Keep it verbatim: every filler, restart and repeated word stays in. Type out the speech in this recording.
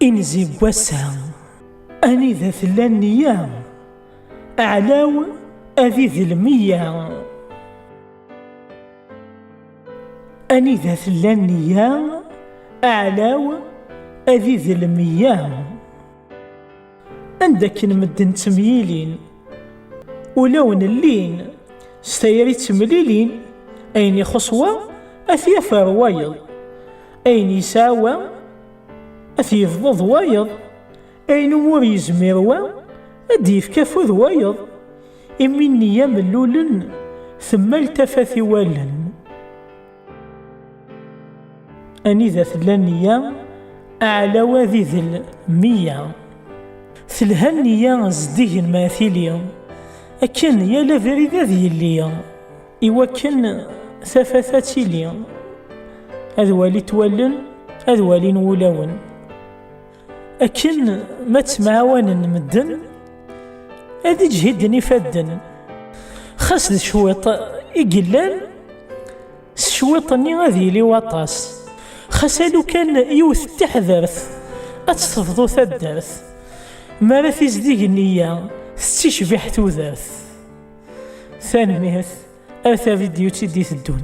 Inzi n wass-a. Anida tella nniya? Aɛlaw ad idel meyya. Anida tella nniya? Aɛlaw ad idel meyya. Anda akken medden ttemyilin, ulawen llin, s tayri ttemlilin, ayen ixuṣ wa ad t-yaf ar wayeḍ, ayen yesɛa wa ad t-yebḍu d wayeḍ, ayen umi ur yezmir wa ad d-yefk afud wayeḍ, imi nniya mellulen temmal tafat i wallen. Anida tella nniya, aɛlaw ad idel meyya. Telha nniya zeddigen ma tili, akken yal abrid ad yelli, iwakken tafat ad tili, ad walit wallen, ad walin wulawen. Akken ma ttemɛawanen medden, ad iǧhiden ifadden. Xas d cwiṭ i yellan, s cwiṭ-nni ad yili waṭas. Xas alukan yiwet n tiḥdert, ad tt-tebḍu taddart. Mi ara tizdig nniya, tetticbiḥ tudert. Tanemmirt, ar tavidyut i d-iteddun.